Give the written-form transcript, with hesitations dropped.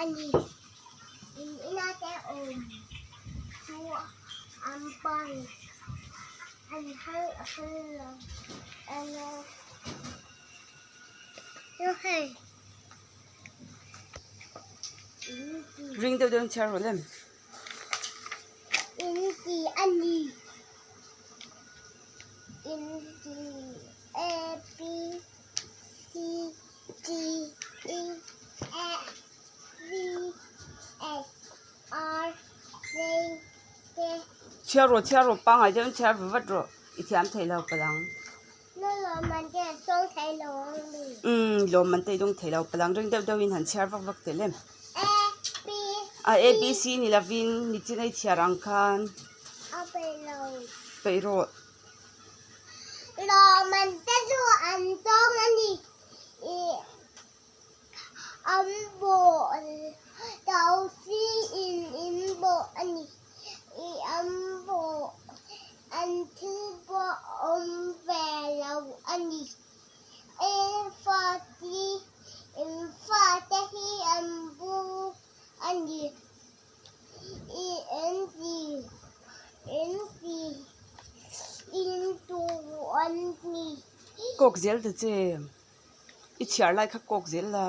A ni. In ina te awm chu an pan an har a phal lo alo chu hei in ti Ring deuh deuh in chhiar rawh lem. In ti a ni. In ti A B C D E F V S R J K. Chhiar rawh chhiar rawh pangngai deuh in chhiar va vat rawh i thiam thei lo palang. Na lawm an te an tawng thei lo ang mi. Umm lawm an te i dawng thei lo palang ring deuh deuh in han chhiar vak vak teh lem. A B C. A A B C ni lovin nichin a i chhiar ang khan. A peih lo. Peih rawh. Lawm an te chu an tawng a ni. Ih an bawh thosi in in bawh a ni. Ih an bawh an thil pawh awm ve lo a ni. Eng fate in fate hi an bu a ni. Ih an ti an ti in tu an ni. Kawk zel ta che i chhiar lai kha kawk zel la.